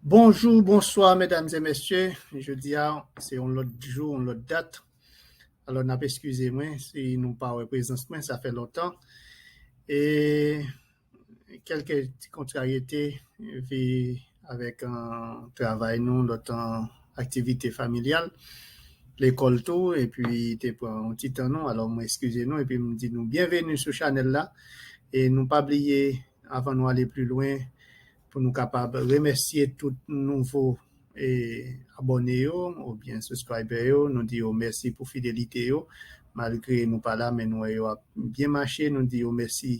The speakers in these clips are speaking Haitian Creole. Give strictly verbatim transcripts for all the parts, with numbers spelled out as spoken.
Bonjou, bonswa, medam e mesye. Jodi a, se yon lòt jou, yon lòt dat. Alò, n ap eskize mwen si nou pa wè prezans mwen, sa fè lontan. E kèlke ti kontrariyete, vi avèk, uh, travay nou, lòt, uh, aktivite familyal, lekòl tou, epi te pran yon ti tan nou. Alò, mwen eskize nou, epi m di nou byenveni sou chanèl la. E nou pa bliye, avan nou ale pli lwen, pou nou kapab remèsye tout nouvo, e, abòne yo oubyen subscriber yo. Nou di yo mèsi pou fidelite yo. Malgre nou pa la, men nou wè yo ap byen mache. Nou di yo mèsi,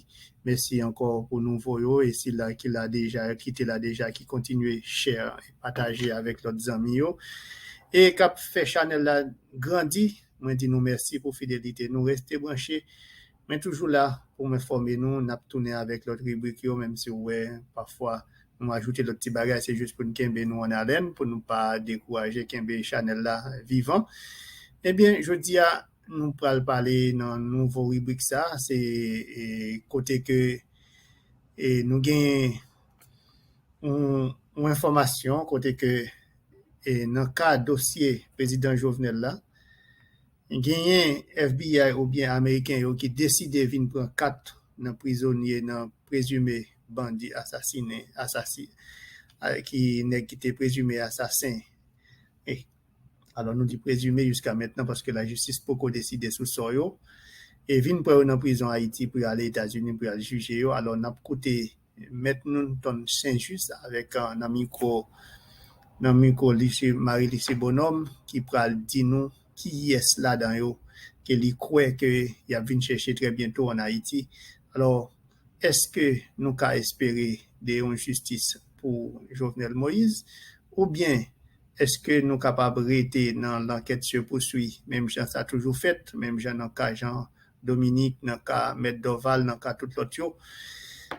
mèsi ankò pou nouvo yo. E sila ki la deja, ki te la deja, ki kontinye share, pataje avèk lòt zanmi yo. E k ap fè chanèl la grandi, mwen di nou mèsi pou fidelite nou. Rete branche. Mwen toujou la pou m enfòme nou. N ap tounen avèk lòt ribrik yo, menm si w wè pafwa nou ajoute lòt ti bagay, se jis pou n kenbe nou an alèn, pou nou pa dekouraje, kenbe chanèl la vivan. Ebyen, jodi a, nou pral pale nan nouvo ribrik sa, se, e, kote ke, e, nou gen yon, yon enfòmasyon kote ke, e, nan ka dosye prezidan Jovenel la, genyen F B I oubyen ameriken yo ki deside vin pran kat nan prizonye, nan prezime bandi asasinen, asasi-, a, ki nèg ki te prezime asasen. E, alò, nou di prezime jiska mentnan paske lajistis poko deside sou sò yo. E vin pran yo nan prizon Ayiti pou y ale Etazini pou y al jije yo. Alò, n ap koute Mèt Newton Saint-Just avèk, a, nan mikwo, nan mikwo Lucie, Marie Lucie Bonhomme, ki pral di nou kiyès ladan yo ke li kwè ke y ap vin chèche trè byento ann Ayiti. Alò, èske nou ka espere de yon jistis pou Jovenel Moïse? Oubyen èske nou kapab rete nan lankèt se pouswi, menm jan sa toujou fèt, menm jan nan ka Jean Dominique, nan ka Mèt Dorval, nan ka tout lòt yo,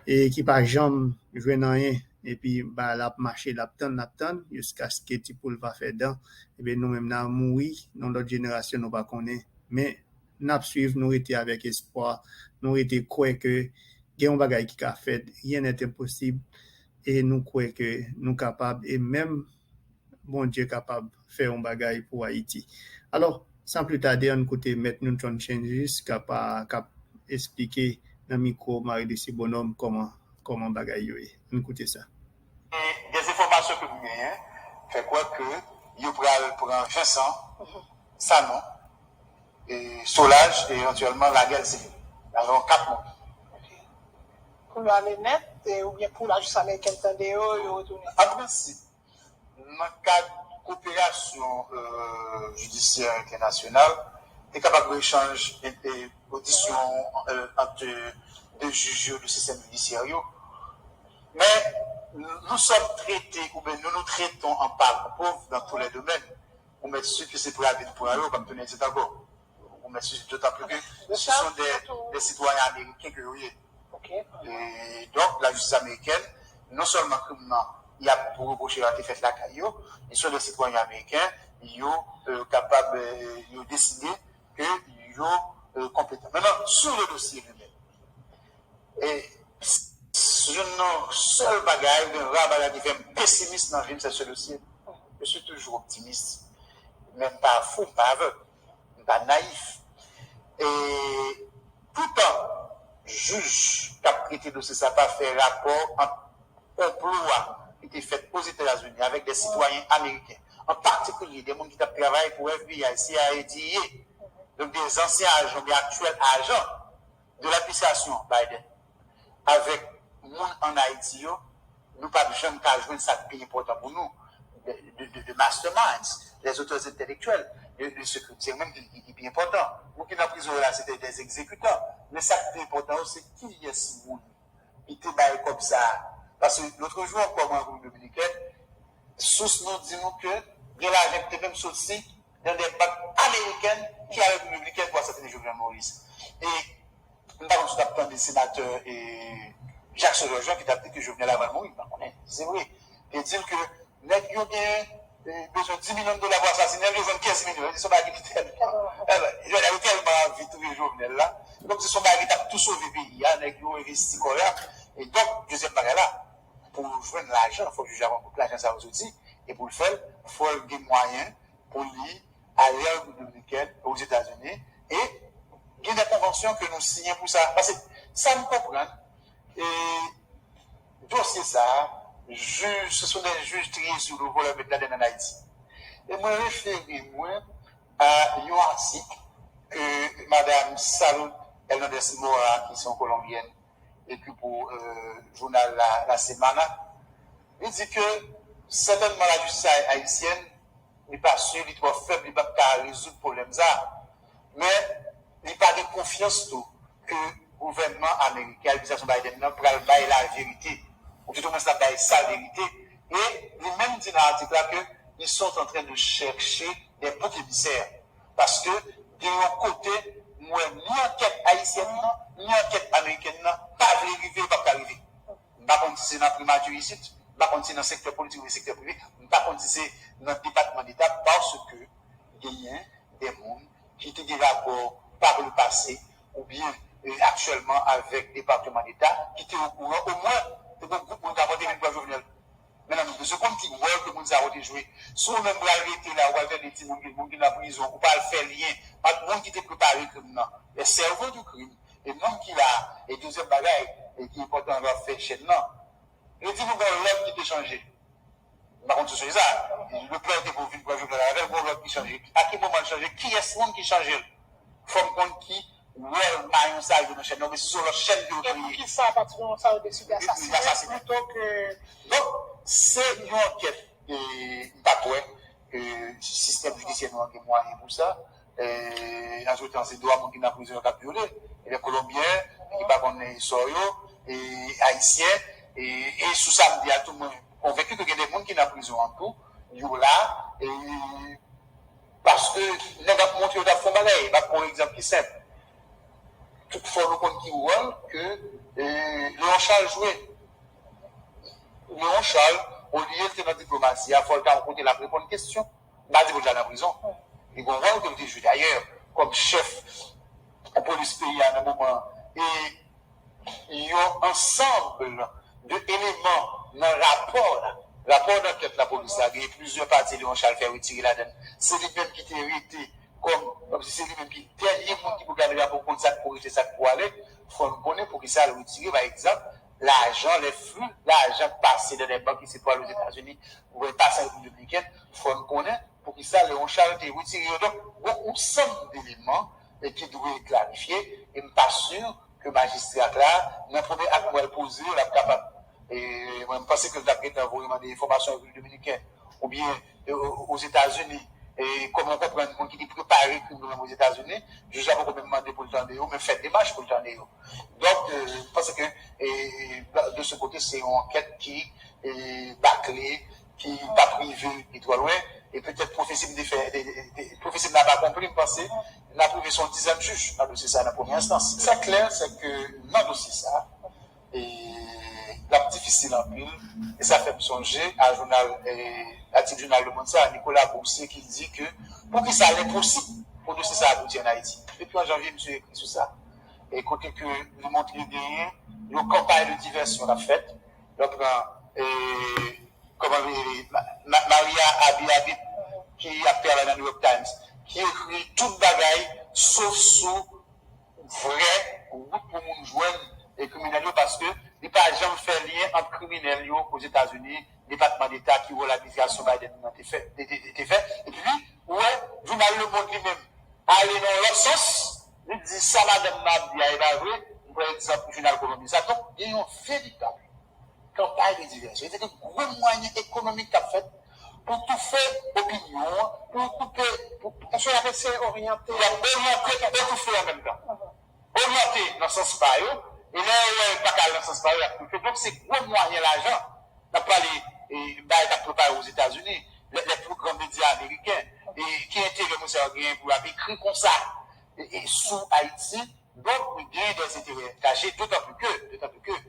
e ki pa janm jwenn anyen, epi bagay la ap mache, l ap tann, l ap tann, jiskaske ti poul va fè dan, ebyen nou menm n a mouri, nan lòt jenerasyon nou pa konnen, men n ap swiv, nou rete avèk espwa, nou rete kwè ke gen yon bagay ki ka fèt, rien n'est impossible, e nou kwè ke nou kapab, e menm Bondye kapab fè yon bagay pou Ayiti. Alò, san pli tade, ann koute Mèt Newton Saint-Just k ap, k ap esplike nan mikwo Marie Lucie Bonhomme kòman, kòman bagay yo ye. Ann koute sa. E dèz enfòmasyon ke m genyen fè kwè ke yo pral pran Vincent, Sanon, e Solage e evantyèlman Laguel Civil. Avèk kat moun. Pou yo ale nèt, e, oubyen pou lajistis amerikèn tande yo, yo retounen? An prensip, nan kad koperasyon, e, jidisyè entènasyonal, te kapab gen echanj, e, e, odisyon, e, ant de jij yo, de sistèm jidisyè yo. Men, nous sommes traités, oubyen nous nous traitons en parents pauvres dans tous les domaines. Ou mèt swiv ke se pou yo vin pran yo, pa m tounen isit ankò. Ou mèt swiv, dotan pli ke ce sont des, des citoyens américains ke yo ye. E donk, lajistis amerikèn, non sèlman krim nan y ap repwoche yo la te fèt lakay yo, men se de sitwayen ameriken, yo, e, kapab, e, yo deside ke yo, e, konpetan. Maintenant, sur le dossier lui-même, e, youn nan sèl bagay, oubyen ra bagay ki fè m pesimis nan vi m, se se dosye. Je suis toujours optimiste, men m pa fou, m pa avèg, m pa nayif. E poutan, jij k ap trete dosye sa pa fè rapò ant konplo a ki te fèt Ozetazini avèk de sitwayen ameriken, an patikilye de moun ki t ap travay pou F B I, C I A, D E A, donk de zansyen ajan oubyen aktyèl ajan de ladministrasyon Biden, avèk moun ann Ayiti yo, nou p ap janm ka jwenn sa k pi enpòtan pou nou, de, de, de, de masterminds, les auteurs intellectuels de, de ce crime. Se yo menm ki, ki, ki pi enpòtan. Moun ki nan prizon yo la, se de, des exécutants. Men sa k pi enpòtan yo, se kiyès moun ki te bay kòb sa a. Paske lòt jou ankò, mwen an Repiblik Dominikèn, sous nou di nou ke gen lajan ki te menm soti nan de bank amerikèn ki al Repiblik Dominikèn pou asasinen Jovenel Moïse. E m pa konn si w t ap tande senatè, e, Jacques Sauvé-Jean ki t ap di ke Jovenel avan l mouri, m pa konnen si se vre, te di l ke nèg yo gen, e, bezwen dis milyon dola pou asasinen l, yo jwenn kenz milyon. Se yon bagay ki tèlman, e, Jovenel, yo tèlman anvi touye Jovenel la. Donk, se yon bagay ki t ap tou sove peyi a, nèg yo envesti kò yo. E donk, dezyèm bagay la, Pou jwenn lajan, fòk jij la konn kote lajan sa yo soti, e pou l fè l, fò l gen mwayen pou li ale an Repiblik Dominikèn, Ozetazini, e gen de konvansyon ke nou siyen pou sa. Paske sa m konprann, e dosye sa a, jij, se sou de jij triye sou le volè met ladann ann Ayiti. E mwen refere mwen a yon atik ke madanm Salud Hernandez Mora, ki se yon kolonbyèn, ekri pou euh, jounal la, la Semana. Li di ke sètènman lajistis ayisyèn, li pa si, li twò fèb, li p ap ka rezoud pwoblèm sa. Men li pa gen konfyans tou ke gouvènman ameriken, administrasyon Biden nan pral bay laverite, ou toutomwens l ap bay sa verite. E li menm di nan atik la ke ils sont en train de chercher des boucs émissaires. Paske gen yon kote, m wè ni ankèt ayisyèn nan, ni ankèt amerikèn nan pa vle rive, yo p ap ka rive. M pa konn si se nan primati isit, m pa konn si se nan sektè politik oubyen sektè prive, m pa konn si se nan depatman deta, paske genyen de moun ki te gen rapò pa le pase oubyen e, aktyèlman avèk depatman deta ki te okouran, omwen te gen gwoup moun k ap vante vin pran Jovenel. Mentnan nou bezwen konn ki wòl ke moun sa yo te jwe. Si ou menm pral rete la, ou pral tande timoun ki, moun ki nan prizon, ou pral fè lyen ant moun ki te prepare krim nan, les cerveaux du crime, e moun ki la, e dezyèm bagay e ki enpòtan lè w ap fè chèn nan, yo di nou gen yon lòd ki te chanje. M pa konn si w sonje sa. Le plan te pou vin pran Jovenel avè l, gen yon lòd ki chanje. A ki moman l chanje? Kiyès moun ki chanje l? Fò m konn ki wòl mayon sa yo nan chèn nan, oubyen si se yon lòt chèn ke yo kreye. E poukisa patwon sa yo deside asasinen plito ke... Donk, se yon ankèt, e, m pa kwè ke sistèm jidisyè nou an gen mwayen pou sa. E, antretan, se dwa moun ki nan prizon yo k ap vyole. E lè Kolonbyen, ki pa konn sò yo, e Ayisyen, e, e sou sa m di a tou, mwen konvenki ke gen de moun ki nan prizon an tou, yo la, e, paske nèg ap montre yo t ap fè yon bagay. M ap pran yon egzanp ki senp. Tout fò nou konn ki wòl ke, e, Léon Charles jwe. Léon Charles, olye l te nan diplomasi a, fò l ta yon kote l ap reponn kesyon. M pa di pou l t al nan prizon. Li gen yon wòl ke l te jwe dayè kòm chèf polis peyi a nan moman an. E yon ansanm de eleman nan rapò la, rapò dankèt lapolis la, gen plizyè pati Léon Charles fè retire ladan l. Se li menm ki te rete kòm, kòmsi se li menm ki dènye moun ki pou gade rapò pou konn sa k pou rete, sa k pou ale. Fò n konnen poukisa l retire, pa egzanp, lajan, les flux lajan k pase nan de bank isit pou al Ozetazini, pou pase an Repiblik Dominikèn, fò n konnen poukisa Léon Charles te retire yo. Donk, gon yon ansanm deleman e ki dwe klarifye, e m pa si ke majistra la, nan premye ak mwen l poze, l ap kapab. E mwen, m panse ke l t ap gentan voye mande enfòmasyon Repiblik Dominikèn, oubyen e, o- Ozetazini, e kòman w konprann moun ki te prepare krim yo menm Ozetazini, jij la poko menm mande pou l tande yo, men fè demach pou l tande yo. Donk, e, m panse ke, e, de ce côté, se yon ankèt ki, e, bakle, ki p ap rive li twò lwen, e petèt pwofesi m te fè, de- de- de- pwofesi m nan pa konpli, m panse n ap rive sou yon dizèn jij nan dosye sa a nan premye enstans. Sa k klè, se ke nan dosye sa a, e l ap difisil anpil, e sa fè m sonje a jounal, e, atik jounal Le Monde sa, Nicolas Boursier ki di ke poukisa l enposib pou dosye sa abouti ann Ayiti. Depi an janvye, misye ekri sou sa. E kote ke li montre genyen yon kanpay de divèsyon k ap fèt. Yo pran, e, kòman, e, Ma- Ma- Maria Abi Habib ki ap travay nan New York Times, ki ekri tout bagay sof sou vrè wout pou moun jwenn, e, kriminèl yo, paske li pa janm fè lyen ant kriminèl yo Ozetazini, Depatman Deta, ki wòl administrasyon Biden nan te fè, te, te, te, te fè. Epi, ou wè, jounal Le Monde li menm ale nan yon lòt sans, li di sa madanm nan ap di a e pa vre, m pran egzanp jounal Kolonbi sa. Donk, gen yon veritab kanpay de divèsyon. Se te gwo mwayen ekonomik k ap fèt pou toufe opinyon an, pou koupe, pou, pou... Èske y ap eseye oryante? Y ap oryante e toufe an menm tan. Oryante nan sans pa yo, e lè yo wè yo pa ka al nan sans pa yo, y ap toufe. Donk, se gwo mwayen lajan. N ap pale, e, bagay k ap prepare Ozetazini, lè, lè pli gran medya ameriken, e, ki enterè moun sa yo genyen pou y ap ekri konsa, e, e, sou Ayiti. Donk, wi, genyen dè enterè kache, dotan pli ke, dotan pli ke,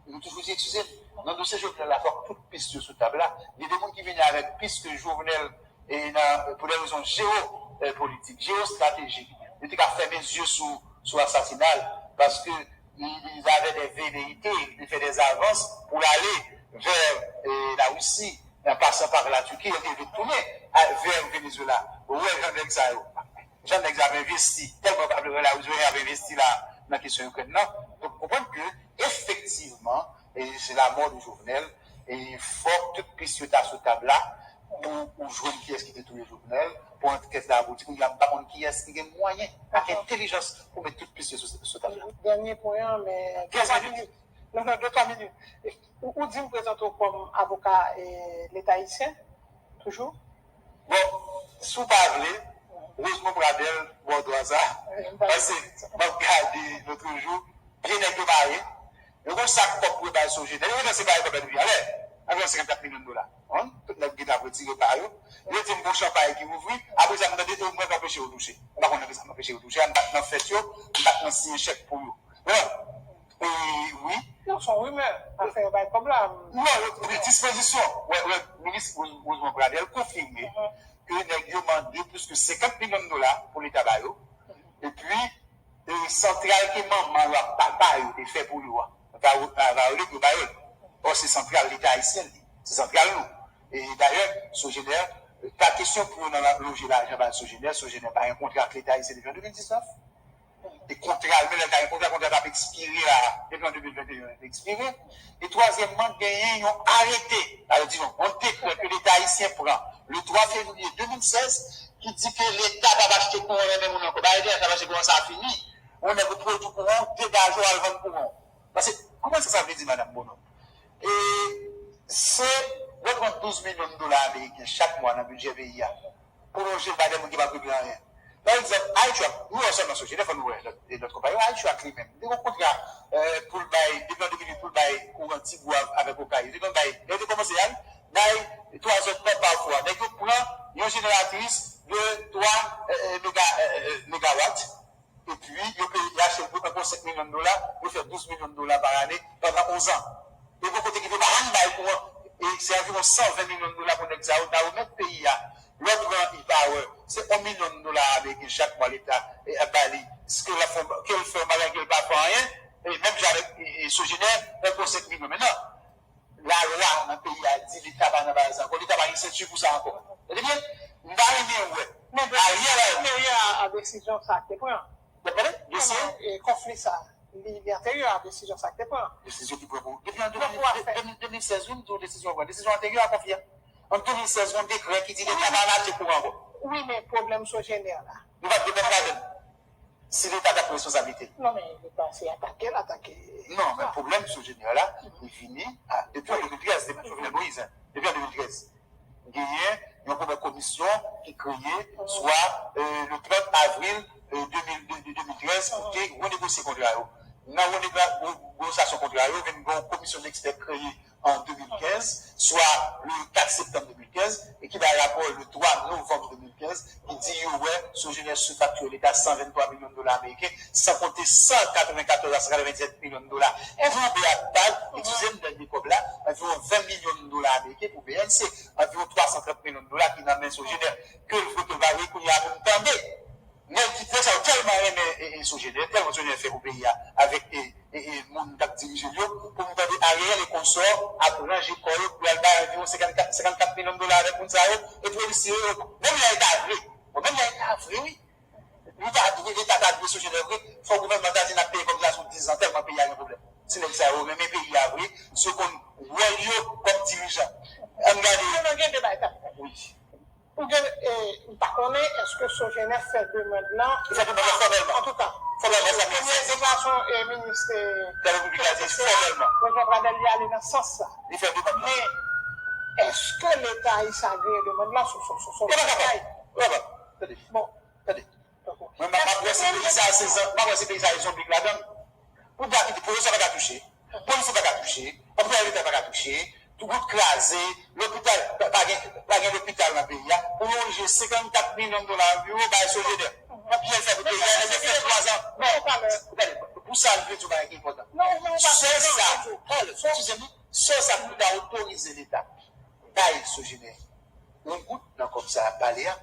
nou toujou di, eskize m, nan dosye Jovenel la, fòk tout pis yo sou tab la. Gen de moun ki vini avèk pis ke Jovenel, e nan, pou de rezon jewo, e, politik, jewostratejik, yo te ka fèmen zye sou, sou asasina l, paske li, li avè de veleyite, li te fè de avans pou l ale vè eh, Larisi, an pasan pa la Tiki, yo te vin tounen vè Venezuela. Ou wè jan nèg sa yo, jan nèg sa ap envesti, tèlman yo pa vle wè Larisi, yo ap envesti la nan kesyon Ikrèn nan. Donk, konprann ke efektivman, e se la mò de Jovenel, e fòk tout pis yo ta sou tab la pou ou jwenn kiyès ki te touye Jovenel, pou ankèt la abouti. Kounye a, m pa konn kiyès ki gen mwayen ak entèlijans pou met tout pis yo sou, sou tab la. Dènye pwen an, men de twa minit. Non, non, de twa minit. Ou, ou di m prezante w kòm avoka eh, Leta ayisyen, toujou? Bon, si w pa vle, Rosemond Pradel ba w dwa sa, paske m ap gade lotrejou, pye nèg yo bare. Yo gon sak kòb pou yo bay Sogener. Yo gentan separe kòb la depi anlè. Anviwon senkannkat milyon dola. Tout nèg gentan ap retire pa yo. Yo di m gon chanpay ki ouvri. Apre sa, m tande, e mwen k anpeche yo touche. M pa konn nan kisa m anpeche yo touche a. M pa t nan fèt yo. M pa t nan siyen chèk pou yo. Bon, e, wi. Non, se yon rimè. Afè yo bay kòb la. Non, yo, wi, dispozisyon. Wè, wè, minis Rosemond Pradel konfime ke nèg yo mande plis ke senkant milyon dola pou Leta ba yo. Epi, e santral ke manman yo ak papa yo te fè pou yo a. Vayole pou yo ba yo l. Or, se santral Leta ayisyen li. Se santral nou. E dayè, Sogener, pa kesyon pou yo nan lonje lajan ba Sogener. Sogener pa gen kontra ak Leta ayisyen depi an de mil diznèf. E kontra l, men lè l ta gen kontra, kontra t ap ekspire la, depi an de mil venteyen l ekspire. E twazyèmman, genyen yon arete, sa vle di yon, yon dekrè ke Leta ayisyen pran le twa fevriye de mil sèz ki di ke Leta p ap achte kouran nan men moun ankò. Bagay Leta p ap achte kouran sa a fini. Yon nèg ou pwodui kouran, w degaje w al vann kouran w. Paske, kòman sa, sa vle di, madanm Bonom? E se, yo pran douz milyon dola ameriken chak mwa nan bidjè peyi a pou lonje l bay de moun ki p ap regle anyen. Pa egzanp, iTrack, nou wè sèlman Sogener, fò nou wè lòt, lòt konpayi yo, iTrack li menm, li gen yon kontra eh, pou l bay, depi an de mil uit, pou l bay kouran Tigwav avèk Okay. Yo te konn bay, lè yo te kòmanse a, bay twa zòt tan pafwa. Nèg yo pran yon jeneratris de twa eh, eh, mega, eh, eh, megawat, epi yo peye, yo achte l pou en pwen senk milyon dola, yo fè douz milyon dola pa ane pandan onz an. E gon kote ki te pa janm bay kouran. E se anviwon san ven milyon dola pou nèg sa yo ta remèt peyi a. Lè w pran E-Power, se yon milyon dola ameriken chak mwa Leta eh, ap ba li. Ke l ap fè, ke l fè yon bagay, ke l pa fè anyen. E menm jan avèk eh, eh, Sogener, en pwen senk milyon. Mentnan, lalwa nan peyi a di Leta pa nan bagay sa ankò. Leta pa gen senti pou sa ankò. Tande byen, m ta renmen wè. Men Ariel Henry. Peyi a, a desizyon sa te pran. Dosye? E konfli sa, li, li anterye a desizyon sa ki te pran. Desizyon ki pran pou, depi an de mil, de mil sèz, wi, m di w desizyon pran. Desizyon anterye a konfli a. An de mil sèz, yon dekrè ki di Leta pa nan achte kouran ankò. Wi, men pwoblèm Sogener la. Nou pa t dwe menm ladan l. Si Leta ta pran responsablite l. Non, men Leta se atake l atake. Non, men pwoblèm Sogener la, li vini a, depi an de mil trèz, depi Jovenel Moïse, depi an de mil trèz. Genyen yon premyè komisyon ki kreye swa eh, le trant avril eh, de mil, de, de de mil trèz pou te renegosye kontra yo. Nan renegosasyon kontra yo, vin gen yon komisyon dekspè kreye an de mil kenz, swa le kat septanm de mil kenz, e ki bay rapò le twa novanm de mil kenz, ki di yo wè Sogener sifakture Leta san venntwa milyon dola ameriken, san konte san katrevenkatòz a san katrevendisèt milyon dola. Boube ak bag, eskize m, dènye kòb la, anviwon ven milyon dola ameriken pou B N C, anviwon twa san trant milyon dola ki nan men Sogener, ke l vre ke l pa vre, kounye a pou n tande. Nèg ki fè sa yo tèlman renmen e, e Sogener, tèlman Sogener fè pou peyi a, avèk e, e, e moun k ap dirije l yo, pou nou tande Ariel e konsò ap ranje kò yo pou y al bay anviwon senkannkat, senkannkat milyon dola avèk moun sa yo, e polisye yo, menm lè e ta vre, bon, menm lè e ta vre, wi, nou ta dwe, Leta ta dwe Sogener vre, fò gouvènman ta di n ap peye kòb sa sou diz an, tèlman peyi a gen pwoblèm. Si nèg sa yo renmen peyi a vre, si yo konn wòl yo kòm dirijan. Ann gade. Konnen gen de bagay k ap fèt. Wi. Ou gen, e, m pa konnen èske Sogener fè demann lan. Li fè demann lan fòmèlman. Antouka, fòmèlman, sa premye deklarasyon e minis e Gade Repiblik la di fòmèlman. Rosemond Pradel li ale nan sans sa. Li fè demann lan. Men, èske Leta ayisyen agreye demann lan sou, sou, sou, sou Yo pa kapab. Yo pa kapab. Tande. Bon. Tande. Mwen, m ap wè si peyi sa a se zon-, m ap wè si peyi sa a se zonbi k ladan l. Pou ta kite, pwofesè pa ka touche, polisye pa ka touche, opital leta pa ka touche, tout wout kraze, lopital, pa, pa gen, pa gen lopital nan peyi a, pou lonje senkannkat milyon dola anviwon bay Sogener. Konbyen l fè pou peyi a, nèg yo fè twa zan. Non, gade, pou sa, m vle di w bagay ki enpòtan. Sèl sa, eskize m, sèl sa pou ta otorize Leta bay Sogener yon goud nan kòb sa y ap pale a,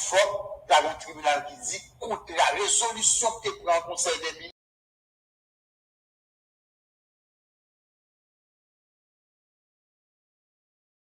fòk ta gen yon tribinal ki di kontra, rezolisyon k te pran an Konsèy dè Minis,